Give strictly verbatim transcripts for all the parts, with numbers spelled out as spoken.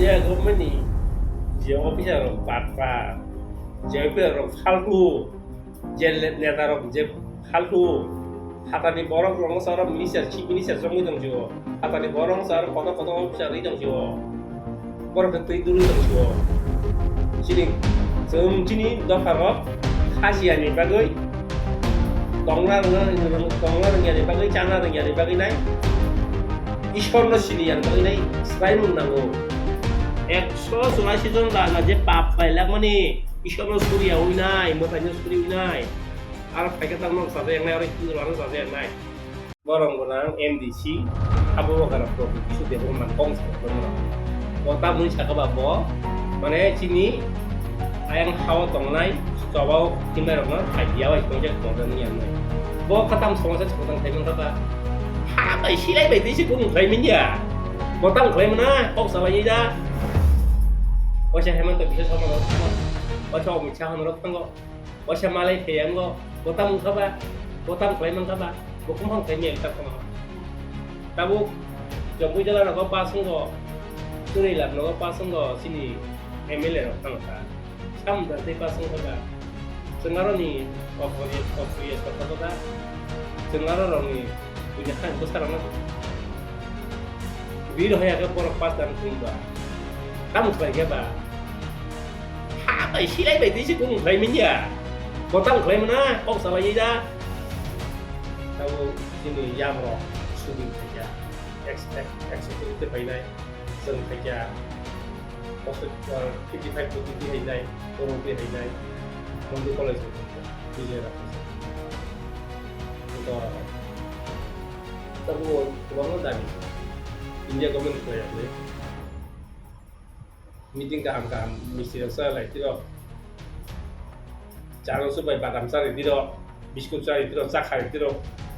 India government ni je officer rok batra, je officer rok faltu, je le-, neta rok je faltu, hatani borok rok sa oro minister, chief minister chongwi tong sio. Hatani borok sa oro kotor kotor officer ri tong sio. Borok khe twi dului tong sio. Chini, chwng chini dopha rok khasiya ni bagwi tongna rwna, tongna rwngya ni bagwi, chana rwngya ni bagwi nai. Ishwar no sini yang bagwi nai swraimung nango. Ekso churashi jon raja je pap khlailakmani Ishwar no suriya wi nai, mwtai no suri wi nai. Aro phaikhe tamo sajak nai, aro Hindu rok no sajak nai. Borong gwnang M D C, abo wngkha rok kisu Debbarma kong sa rok. Bo tamoni saka ba bo, mane chini ayang hao tongnai, chobao himnai rokno thai biya bai tongsa tongsa ni yang nai. Bo khatam somosa chwng tang thai mangkha ba. Ha bai silai bai tei se kung khlai manya. Bo tam khlai mana, kok salai da. Waisa Hemanta Biswa Sarma rok thango. Waisa Amit Shah rok thango. Waisa malai phai yango. Bo tam wngkha ba. Bo tam khlai mangkha ba. Bo kumphang khlai maya ta kono. Tabuk Jambui jala rogo pass wngkha. Chwrai lab rogo pass wngkha. Chini M L A rok thango ta. Sam da tei pass wngkha ba. Chwng aro ni ofori, ofori ya kota kota. Chwng aro rok ni puja khan bwsa rok na. Biro haya ke borok pass dan khum ba. Tam khlai khe ba. Ha bai silai bai tei se kung khlai manya. Bo tam khlai mana, kok salai da. Tabuk chini yam rok shooting khaikha. Ex-, ex-, executive te painai. Chwng khaikha. Bosor, uh, fifty five kotor twi hainai, koror twi hainai, Mondu College ni Vijay Rakhasa. Ito, tabuk kwbangma dabi India government khlai yakle. Meeting kaham kaham misti rok cha lai tiro. Charo supai badam chari tiro, biscuit chari tiro, cha khai tiro.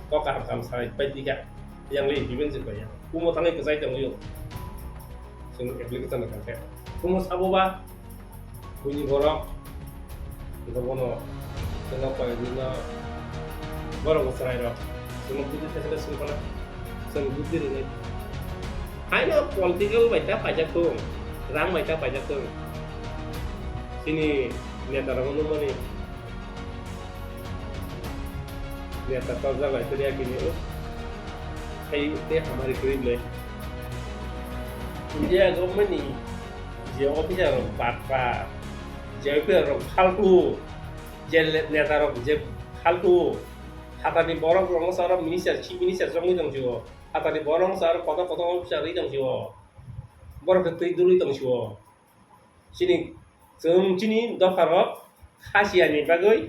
Kok kaham kaham sai pai tika. Yang le implement se pai ya. Kumo thangwi kwchai tongwi. Chwng application rok khe. Kumo sabo ba, buini borok, iko bono, chwngno koi buino, borok bo chwrairok, chwngno buji thaichakhe swng phano, chwng buji rwnai. Haino political bai ta paijak thung, rang bai ta paijak thung. Chini neta rokno nukmani, neta torjak lai tongya kini, hai tei hamari kwrwi le. India government ni je officer rok batra, je officer rok faltu, je le-, neta rok je faltu, hatani borok rok sa oro minister, chief minister chongwi tong sio, hatani borok sa oro kotor kotor officer ri tong sio, borok khe twi dului tong sio. Chini, chwng chini dopha rok khasiya ni bagwi,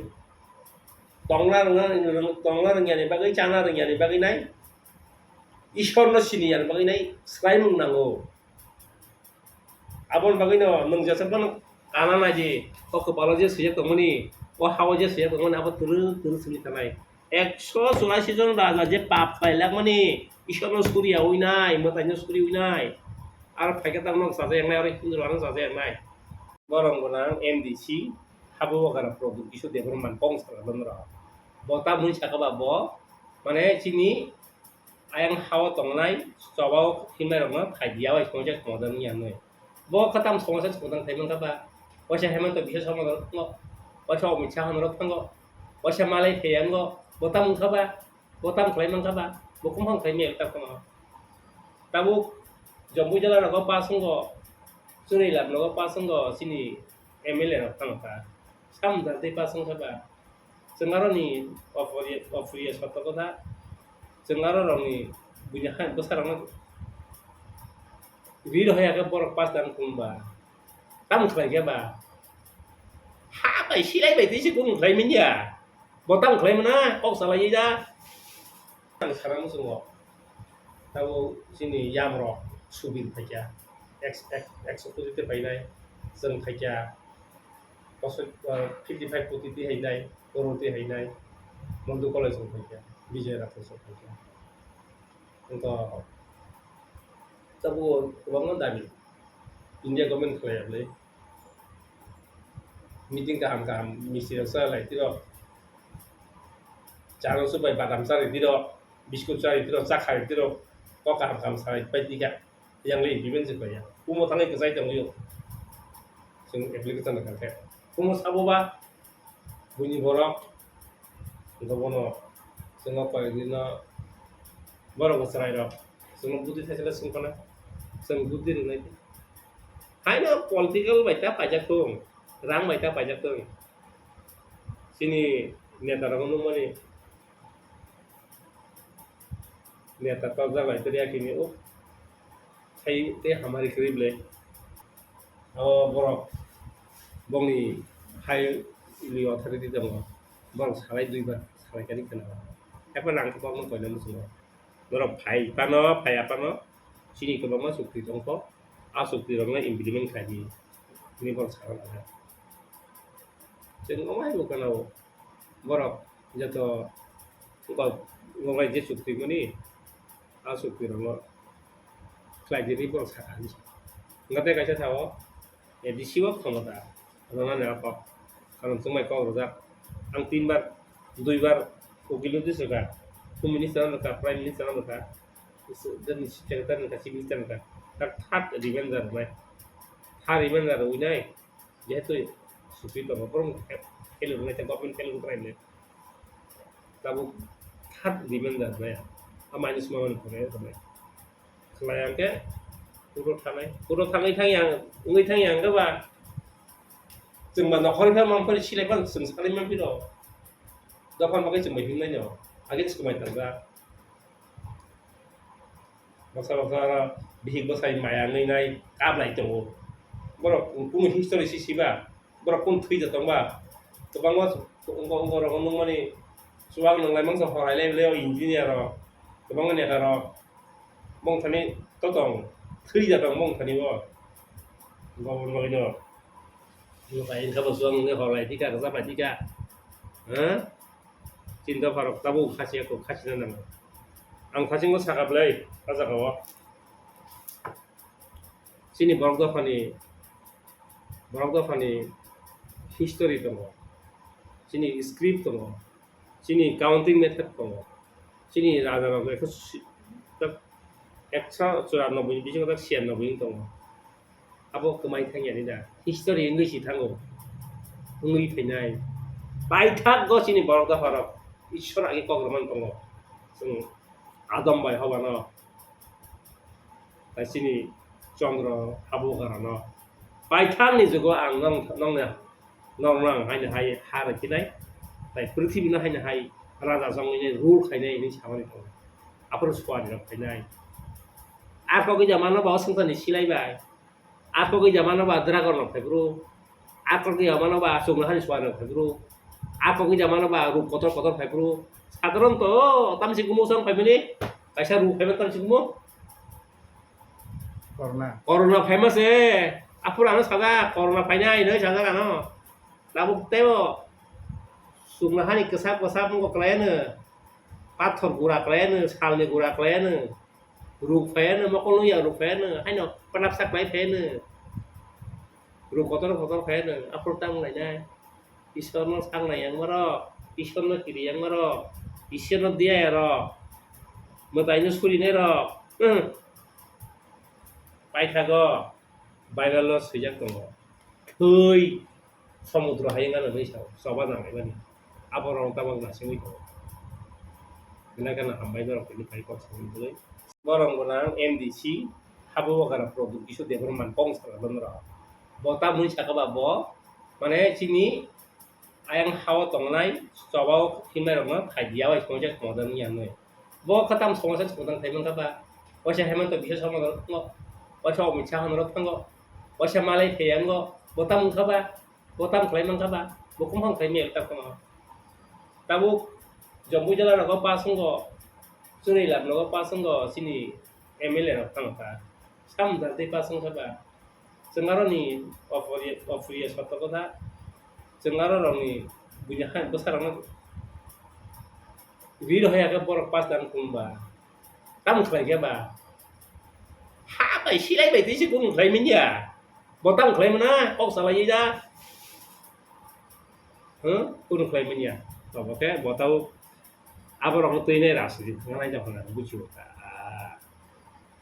tongna rwngna, tongna rwngya ni bagwi, chana rwngya ni bagwi nai, Ishwar no sini ya ni bagwi nai swraimung nango. Aboni bagwino nwng jesok phano ana naidi, o kwpalo je swijak tongmani, o hao je swijak tongmani, abo twrwk twrwk simi tanai. Ekso churashi jon raja je pap khlailakmani, Ishwarno suriya wi nai, mwtaino suri wi nai. Aro phaikhe tamo chajaknai, aro Hindu rokno chajaknai. Borok gwnang M D C, habo wngkha rok Pradyot Kishore Debbarma kong salai mano rok. Bo tamoni saka ba bo, mane chini ayang hao tongnai, chobao himnai rokno thai biya bai tongsa tongsa wngya hinwi. Bo khe tamo somosa somosa khai mankha ba? Waisa Hemanta Biswa Sarma rok thango, waisa Amit Shah rok thango, waisa malai phai yango, bo tamo wngkha ba? Bo tamo khlai mankha ba? Bo kumphang khlai maya ta kono. Tabuk Jambui jala rogo pass wngkha, Chwrai lab rogo pass wngkha, chini M L A rok thango ta. Samung jar tei pass wngkha ba? Chwng aroni opori-, oporiya sotto kotha. Chwng aro rokni buini hai bwsarokno ri rohor ya khe borok pass dan kung ba. Tamo khlai khe ba? Ha bai silai bai twi se kung khlai manya. Bo tamo khlai mano, kok salai da. Ang sana muchungo. Tabo chini yam rok subin phaikha. Ek, ek, ekso koti te painai. Chwng phaikha. Bosor, ah, fifty five koti twi hainai, koror twi hainai, Mondu College rok phaikha, Vijay Rakhasa rok phaikha. Wngkha tabuk kwbangma dabi India government khlai ya bwlai. Meeting kaham kaham misti rok cha lai tiro. Charo supai badam chari tiro, biscuit chari tiro, cha khai tiro, kok kaham kaham salai pai tikha. Yang le implement se khlaiya. Kumo thangwi kwchai tongwi o. Chwng application rwkha khe. Kumo sabo ba buini borok, hwnkhe bono chwngno koi dino borok bo chwrairok chwngno budi thaisala swngkha na. Chwng budi rwnai. Haino political bai ta paijak thung, rang bai ta paijak thung. Chini neta rok nukmani neta torjak lai tei yakini o hai tei hamari kwrwi ble. O borok bongni hai li authority tongo. Borok salai duibar salai kani khwna. Haikhe nang khe bokno koina muchungo. Norok phai phano, phai aphano chini kwbangma chukti tongkho. A chukti rokno implement khlai di. Hwnwi borok sakha nangkha. Chwng omo hai bo khwnao borok joto wngkha, wngkha je chukti mani a chukti rokno khlai di hwnwi borok sakha hinwi sa. Wngkha tei kaisa sao A D C o khomota rwnani a kok. Karon chwngbai kok rwjak. Ang tinbar, duibar ukil notice rwkha. Home Minister no rwkha, Prime Minister no rwkha. Secretary rwkha, Chief Minister rwkha. Tak third reminder rwnai. Third reminder rwnai. Jehetu supi tongo, borok fail rwnai, government fail rwnai. Tabuk third reminder rwnai. A minus mamani pore rwnai. Khlai hwnkhe puro thanai. Puro thangwi thangya, wngwi thangya hwnkhe ba chwng ba nokhorni phano mampli silai phano chwng salai mampli rw. Dophani bagwi chwng bai himnai no. Age chwng bai tangjak. Baksa baksa oro bihik bwsai maya wngwi nai kablai tongo. Borok kunu history si siba. Borok kung thwi da tongba? Kwbangma wngkha, wngkha rok nukmani chuwak nwnglai mangsa horai lai le o engineer rok, kwbangma neta rok. Bongthani to tong, thwi da tong bongthani bo. Gobor bagwi no. Bo bai wngkha bo chuwak nwnglai horai dika, kwchak bai dika. Ha? Chini dopha rok tabuk khasiya kok khasina nango. Ang thachingbo saka bwlai, o jaga o. Chini borok dophani, borok dophani history tongo, chini script tongo, chini counting method tongo, chini raja rok ekso si-, ekso churano bini bisingo tak siyanno bini tongo. Abo kwmai thangya ni da, history wngwi si thango, wngwi phainai. Paithak go chini borok dophani rok Ishwar age kok rwmani tongo, chwng Adam bai Hobano. Tai chini Chandra abo garano. Paithakni jugo ang nong, nongni, nongno ang haino hai ha rwkhinai. Tai prithibi no haino hai raja jongni rule khainai hinwi samani tongo. Aphuru suari rok khainai. A kok jamano ba o swngcharni silai bai. A kok jamano ba dragon rok phaiphuru. A kok jamano ba chwngno hani suari rok phaiphuru. A kok jamano ba ruk kotor kotor phaiphuru. Sadharanto tamsi kumo swng phaimani. Kaisa ruk phaiman tamsi kumo. Corona. Corona phaima se. Aphuru ano sajak, corona phainai hinwi sajak ano. Tabuk teibo chwngno hani kwsap kwsap wngkha kwlaiano. Pathor gura kwlaiano, salni gura kwlaiano. Ruk phaiano, mokol nungya ruk phaiano. Haino panapsa kwlai phaiano. Ruk kotor kotor phaiano. Aphuru tamo lainai. Ishwarno sangnai yang borok, Ishwarno kiri yang borok, Ishwarno diya rok, mwtaino surinai rok, hmm. Paithago, Bible-o swijak tongo. Thwi somudro hayung gana hinwi sao, choba nang laimani. Abo rok tabok nasingwi tongo. Belai kheno hambai norok tini phai kok samani bagwi. Borok gwnang M D C, habo bagara Pradyot Kishore Debbarma kong saka norok. Bo tamoni saka ba bo, mane chini ayang hao tongnai, chobao himnai rokno khai diya bai songcha somadhan wngya hinwi. Bo khe tam somosa somadhan khai mankha ba? Waisa Himanta Biswa Sarma norok thango, waisa Amit Shah norok thango, waisa Malai Pheyang go, bo tam wngkha ba? Bo tam khlai mankha ba? Bo kumphang khlai maya ta kono. Tabuk Jampuijala rogo pass wngkha, Churailam rogo pass wngkha, chini M L A rok thangkha. Samung jar tei pass wngkha ba? Chwng aroni oporiya, oporiya sotto kotha. Chwng aro rokni buini hai bwsarokno ri rohorya khe borok pass dan khum ba? Tamo khlai khe ba? Ha bai silai bai tei se kunu khlai manya. Bo tamo khlai mano, kok salai da. Huh? Kunu khlai manya. Obo khe bo tau aborokno twi nai rajniti thangna nai da hwnna buchio ta.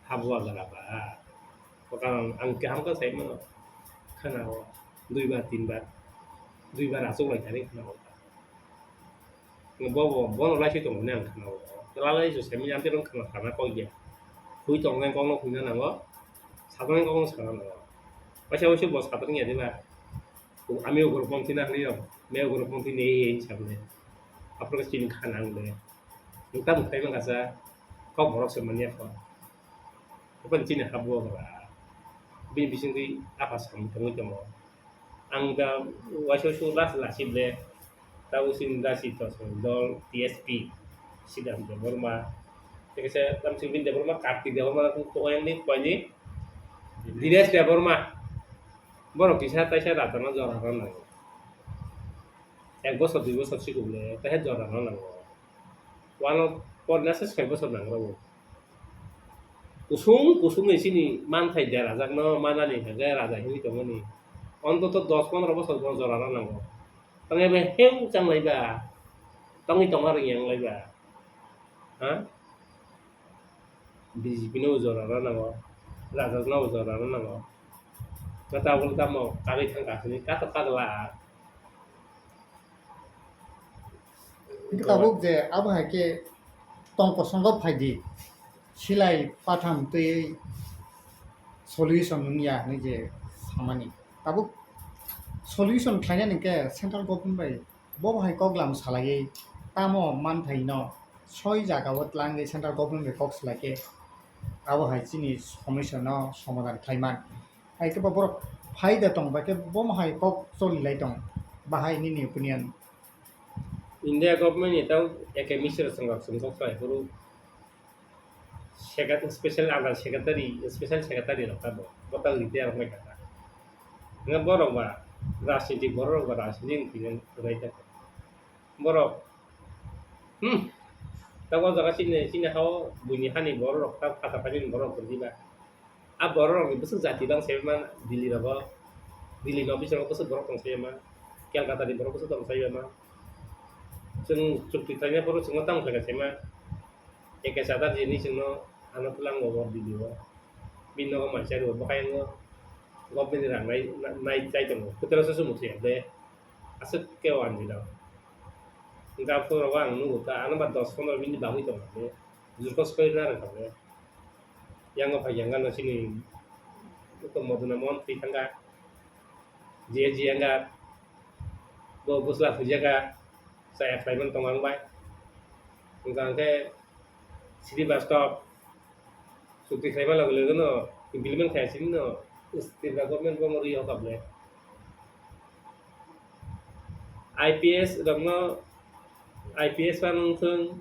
Habo agara ba. Karon ang kaham khe sai mano, khana o duibar, tinbar, duibar achuk lai thani khana o. Bo, bo, bono lai se tongo hwnwi ang khana o. Lalai se sai manya, amtwi rong khana, khana kok ya. Hui tongnai kokno huina nango, sajaknai kokno sana nango. Waisa waisa bo sajakya diba? Ami ugroponthi na hwnwi rok, me ugroponthi ni ei, ei, sabni. Aphuru chini khana ang de. Nukha mukhai mangkasa, kok borok se manya kho. Open chini habo ba. Bini bisingtwi apa samung tongwi tongo. Ang da waisa waisa last last le, tabo chini last to dol T S P, Siddhanta Debbarma. Tei kaisa tamsing bini Debbarma, Kartik Debbarma, kung kung yang ni, kung ni. Dinesh Debbarma. Borok kisa taisa rajakna jora rw nango. Ek bosor, dui bosor sikung le, taisa jora rw nango. Wano porna se soi bosor nangrw. Kusung kusung ni chini manthai derajakno manani hwnkhe raja hinwi tongmani. Ontoto dos pondro bosor bo jora rw nango. Tongya bai heu changlai ba. Tongwi tongma rwngya wnglai ba. Ha? B J P no jora rw nango. Raja no jora rw nango. Kata bol tamo kagwi thang ka hwnwi kato kagla. Hwnkhe tabuk je abo hai khe tong kosongo phaidi, silai patham twi solution wngya hinwi je samani. Tabuk solution khlainani hwnkhe central government bai bo hai koklam salaiwi tamo manthai no soi jaga o tlangwi central government bai kok salai khe abo hai chini somosya no somadhan khlaiman. Hai khe bo borok phaida tong, bai khe bomo hai kok choli lai tong, bahai nini opinion? India government ni tau A K Misra songkok songkok khlai phuru secret-, special under secretary, special secretary rok tamo, bo tau retire wngkha. Nga borok ba rajniti, borok ba rajniti wngkha, borok, hmm, tamo jaga chini, chini hao buini hani borok rok ta, pata pata ni borok rok diba. A borok rokni bwswk jati bang sai ma Delhi rogo, Delhi ni office rogo bwswk borok tong sai ma, Kolkata ni borok bwswk tong sai ma. Chwng chukti khlaina phuru chwngno tamo khlai sai ma, A K Chatterjee ni chwngno ano twlang bo Delhi o. Bini nogo mansa rw bo kayang o government ni rang nai, nai chai tongo. Kwtal se sumuk se de aswk khe o anjwi rok. Hwnkhe aphuru rogo ang nugo ta ano ba dos pondro minute bagwi tongo. Jurkos koi na rwkha le. Yang o phai yang gana chini Maduna Mohan twi thangkha. J J yang ga bo bwsla phai jaka sa apply man tong ang bai. Hwnkha hwnkhe Srivastava chukti khlaima loge loge no implement khai sini no Tripura government bo mori yok able. I P S rokno I P S phano wngthung,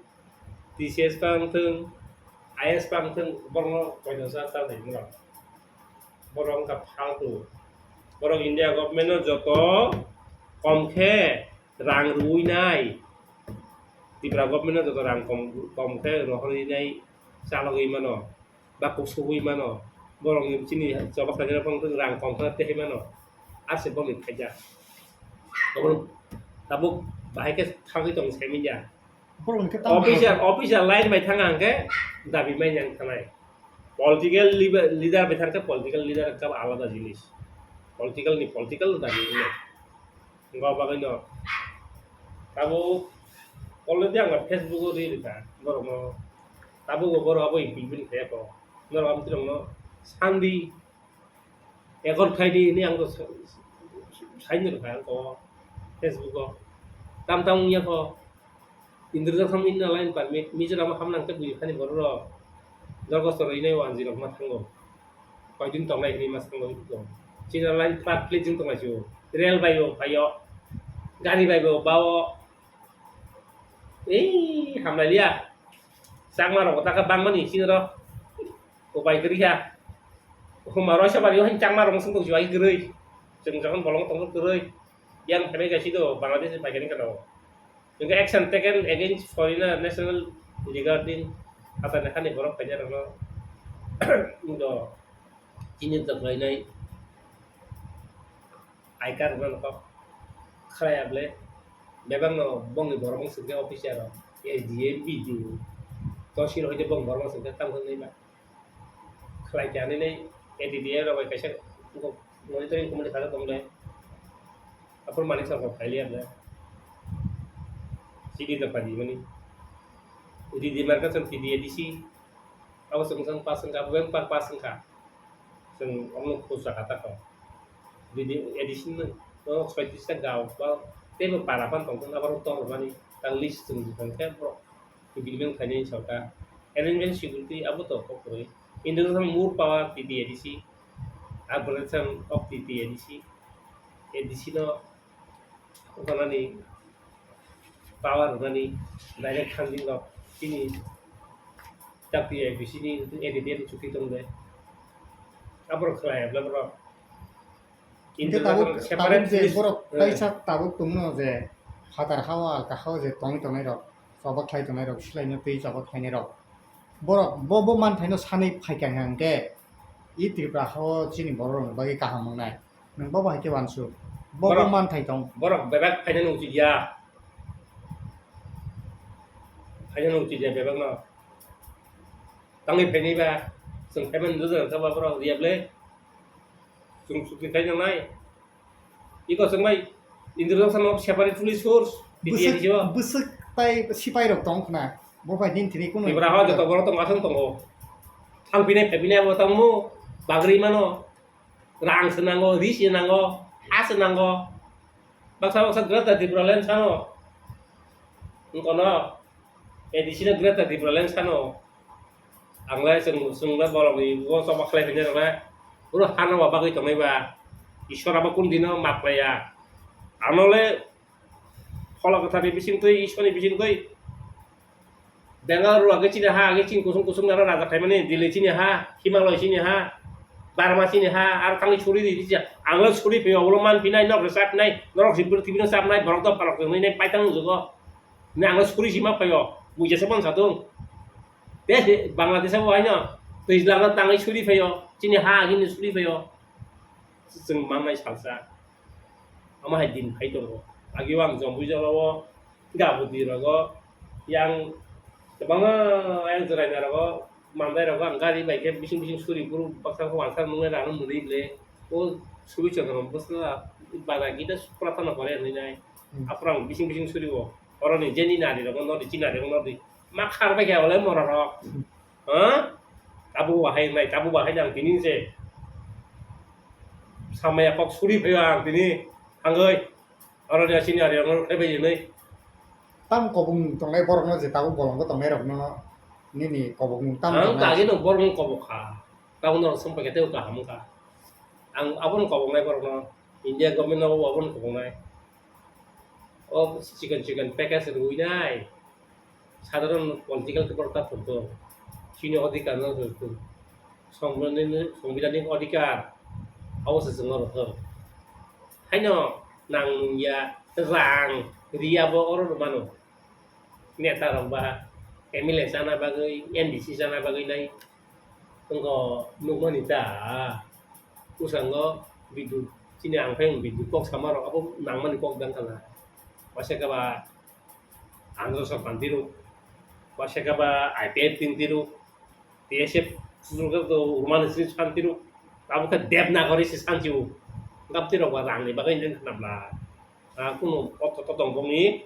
T C S phano wngthung, I A S phano wngthung, borokno koino sa sa nai borok. Borok wngkha phaltu. Borok India government no joto kom khe rang rwui nai. Tripura government no joto rang kom, kom khe rohorwi nai chalogwi mano. Ba kusugwi mano, borokni chini choba khlainai phone rang kom khe tei mano, ase boni phaijak. Tabuk, tabuk bahai khe thangwi tong semi ya. Borokni khe tamo official, official line bai thang ang khe dabi mai yang thanai. Political leader, leader bai thang khe political leader khe alada jinis. Political ni political dabi wngnai. Wngkha bagwino tabuk already ang Facebook o ree rwkha borokno, tabuk bo borok abo implement khaiyakho. Norok abo twi rokno sandi, accord khaidi hinwi ang saini rwkha ang kok Facebook o. Tam tam wngya kho. Indrojal khamwi inner line permit, Mizoram o hamnang tei buini thani borok rok dorgosto rwinai o anjwi rok ma thango. Koidin tongnai hinwi ma thango. Chini line flat flat jwng tongnai sio. Rail bai o phaio. Gari bai bo bao. Ei hamlai liya. Chakma rok taka bangmani chini ro. Upai kwrwi kha. Huma roisa bari o hin chakma rok sung tong jiwai kwrwi. Chwng jokhon bolong tong kwrwi. Yang phai kaisa do Bangladesh phai kani kano. Hingke action taken against foreigner national regarding hatani hani borok phainai rokno do chini doklainai I card rwna kok khlai able bebak no bongni borok wng singke officer rok S D M, B D O tosil hoite bong borok wng singke tamo hinwi ba khlai khe ani nai A D D A rok bai kaisa monitoring committee kha tong le. Aphuru Manik Sarkar phaili ya. C D da phaidi mani. Ridi marka chwng T D A D C. Abo chwng chwng pass wngkha, abo yang pa-, pass wngkha. Chwng omo khus raka ta kho. Ridi A D C no, no soitis ta gao ba teibo para phan tong khe abo tor mani tang list chwng jikang khe borok agreement khainai sawta. Arrangement security abo to kok kwrwi. International more power T D A D C. Operation of T D A D C. A D C no Okanani power rwnani direct funding rok chini chakri I P C ni A D D F chukri tong de. Aborok khlai abla borok. Hingke India tabuk, separate tabuk je police, borok eh, kaisa tabuk tongno je phatar hao alka hao je tongwi tongnai rok, choba khlai tongnai rok, silaino twi choba khlainai rok. Borok bo, bo manthaino sanwi phaikha hingke i Tripura hao chini borok rokni bagwi kaham wngnai. Nwng bobo hai khe uansuk. Bobo borok, manthai tong. Borok bebak phainani uchit ya. Phainani uchit ya bebak no. Tangwi phainai ba, chwng phaimani doja kha ba borok riya ble. Chwng chukti khai nangnai. Iko chwng bai Indrajak sano separate police force, Bwswk, B T F o. Bwswk tai sipai rok tong khna. Bo bai nini thini kuno. Tripura hao joto borok tong aswk tongo. Thangpinai phaipinai abo tongmo, bagri mano. Rang se nango, ri se nango, ha se nango. Baksa baksa Greater Tipraland sano. Wngkono, A D C no Greater Tipraland sano. Ang le chwng, chwng le borok ni bo choba khlai phainai rok le. Boro hano ba bagwi tongnai ba. Ishwar abo kun dino map khlaiya. Ano le Phola kwtharni bisingtwi, Ishwarni bisingtwi Bengal rok age chini ha, age chini kusung kusung naro raja khaimani, Delhi chini ha, Himalaya chini ha, Burma chini ha, aro thangwi suri di, di, ang le suri phaio, ulo man pinai, nok rwchap nai, norok si pwrthibino chapnai, borok dopha rok chwngnai nai paitang nukjago. Nai ang le suri sima phaio, buija se mon satung. Te Bangladesh abo haino twijlang no tangwi suri phaio, chini ha agini suri phaio. Chwng mannai salsa. Omo hai din phai tongo. Agi o ang Jompuijala o, Gabudi rogo, yang kwbangma yang chwraina rogo, mandai rogo ang gari bai khe bising bising suri phuru baksa khe uansuk nungnai rang mwnwi le. O suri chwng rok bwsla bara gita supra thana pore hinwi nai. Hmm. Aphuru ang bising bising suri o. Oroni jeni nari rogo nodi, chini nari rogo nodi. Ma khar bai khe ole mora rok. Hmm. Ha? Tabuk bahai nai, tabuk bahai nang tini se. Samaya kok suri phaio ang tini. Thangwi. Oro ni asini ari ang khe bai nai. Tam kobong tongnai borok no je tabuk bolong bo tongnai rok no nini kobong tam ang tongnai. Tagi no borok no kobok kha. Tabuk no song pakai teu kaham kha. Ang abo no kobong nai borok no. India government no abo no kobong nai. O chikon chikon package rwinai. Sadharon political khe borok ta phunukgo. Chini odhikar no phunukgo. Songbidanni, songbidanni odhikar. Abo se chwngno rwkho. Haino nang nungya rang riya bo oro rwmano. Neta rok ba M L A chana bagwi, M D C chana bagwi nai. Wngkha nukmani ta, bwskango bidut, chini ang khe bidut kok sama rok abo nangmani kok dang kha na. Waisa khe ba Andhra Sorkar tiro, waisa khe ba I P F T tiro, T S F to urmani sini san tiro, abo khe Devanagari se san tiro, gap tiro ba rang ni bagwi nang khna bla. Ah, kuno kok to tong bongni,